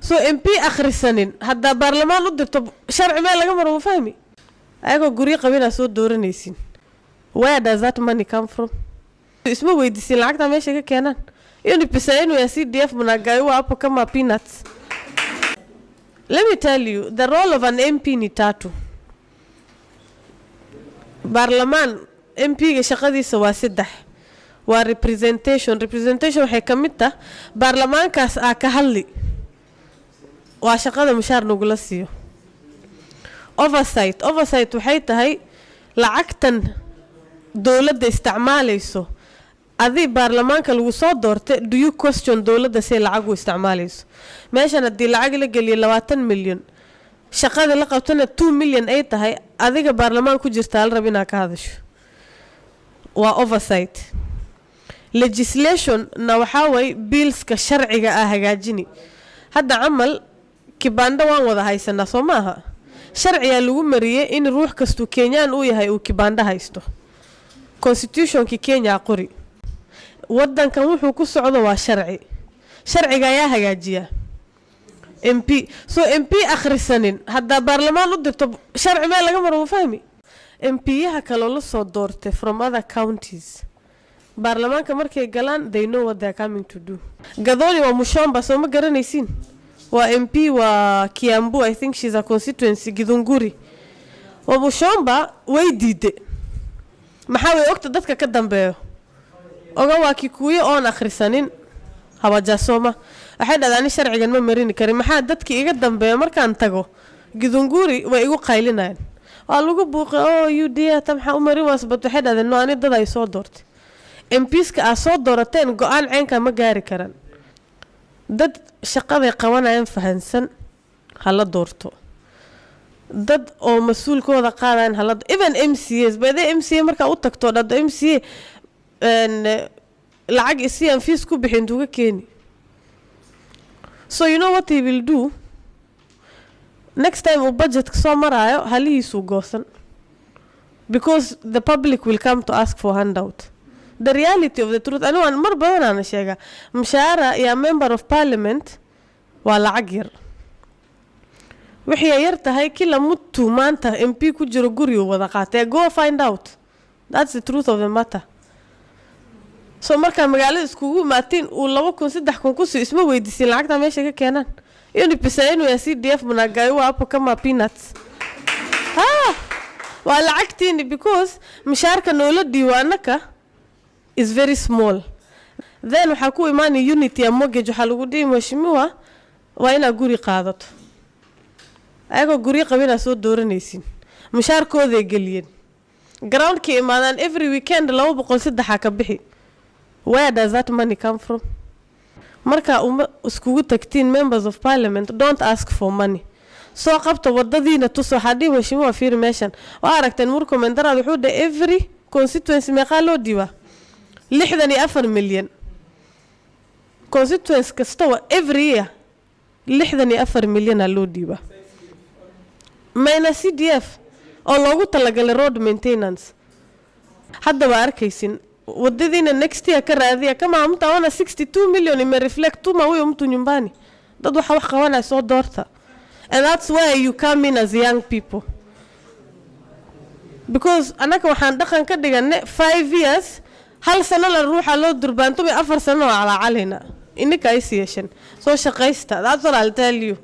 So MP akhrisanin haddaa baarlamaan u dirto, sharci meel laga maro ma fahmi. Ayagoo guryo qabinaa soo dooranaysin. Where does that money come from? Isma weydiisin lacagta meesha ka keenaan. Hiyo ni pesa yenu ya CDF, mnagaiwa hapo kama peanuts. Let me tell you, the role of an MP ni tatu. Baarlamaan MP-ga shaqadiisa waa saddex. Waa representation. Representation waxay ka mid tah baarlamaankaas aa ka hadli, waa shaqada mushaar nagula siiyo. Oversight. Oversight waxay tahay lacagtan dowladda isticmaalayso, adi baarlamaanka lagu soo doortay, do you question dowladda say lacag u isticmaalayso? Meeshan haddii lacag la geliyo 20 milyan, shaqada la qabtana 2 million ay tahay, adiga baarlamaan ku jirtaa la rab inaa ka hadasho. Waa oversight. Legislation na waxaa waye billska sharciga ah hagaajini. Hadda camal kibanda waan wada haysanaa, soo maaha? Sharcigaa lagu mariyey in ruux kastuu Kenyaan uu yahay uu kibanda haysto. Constitutionki Kenya qori. Wadankan wuxuu ku socdo waa sharci. Sharciga ayaa hagaajiya MP. So MP akhrisanin haddaa baarlamaan u dirto, sharci meel laga maro ma fahmi. MP-yaha kaloo la soo doortay from other counties, baarlamaanka markay galaan, they know what they are coming to do. Gathoni Wamuchomba, soo ma garanaysiin? Waa MP, waa Kiambu, I think she's a constituency Githunguri. Wamuchomba way diiday. Maxaa way ogta dadka ka dambeeyo oga waa Kikuyo oon akhrisanin, hawajasoma. Waxay dhahdaa, "Ani sharcigan ma marini karin. Maxaa dadki iga dambeeyo markaan tago Githunguri way igu qaylinayaan." Waa lagu buuqay oo UDA ta maxaa u marin waasbad. Waxay dhahdeen, "No, ani dad ay soo doortay." MPska aad soo doorateen go-aan ceynka ma gaari karaan. Dad shaqaday qabanayaan fahansan hala doorto, dad oo mas-uulkooda qaadayan hala. Even MCAs bade, MCA markaa u tagto, dhado, "MCA, lacag isi aan fees ku bixin," intuuga keeni? So you know what he will do next time uu budgetka soo maraayo? Halihiisuu goosan, because the public will come to ask for handout. The reality of the truth, ani waan mar badanaana sheegaa, mushaara ya member of parliament waa lacag yar. Wixii ay yar tahay, kila mtu maanta MP ku jiro gurigu wada qaatay. Go find out, that's the truth of the matter. So markaa magaalada iskugu imaatiin uu 2000, 3000 kusii, isma weydiisin lacagta meesha ka keenaan. Hiyo ni pesa yenu ya CDF, mnagaiwa hapo kama peanuts. Ha, waa lacagtiini, because mishaarka noola dhiibo annaka is very small. Then waxaa ku imaanaya unit ya mortgage. Waxaa lagu dhihi, "Mheshimiwa, waa inaad guri qaadato." Ayagoo guryo qabinaa soo dooranaysin, mushaarkooday geliyeen. Groundkay imaadaan every weekend, 200, saddexaa ka bixi. Where does that money come from? Markaa uma iskugu tagtiin members of parliament, don't ask for money. Soo qabta wadadiina tus. Waxaa dhihi, "Mheshimiwa, fiiri meeshan." Waa aragteen Murkomen daraad wuxuu dhahay every constituency meeqaa loo dhiibaa? 64 milyan. Constituency kastaba every year 64 milyanaa loo dhiibaa, mayna CDF oo loogu talagalay road maintenance. Hadda waa arkaysin wadadiina next year ka raadiya. Kama hamtaona 62 million imereflect, tuma huyo mtu nyumbani. Dad waxa wax qabanaya soo doorta. And that's why you come in as young people, because annaga waxaan dhaqan ka dhiganay 5 years, hal sano la ruuxa loo durbaantumay, 4 sano oo calaacalayna. Ininka ay siyeeshan soo shaqaysta. That's what I'll tell you.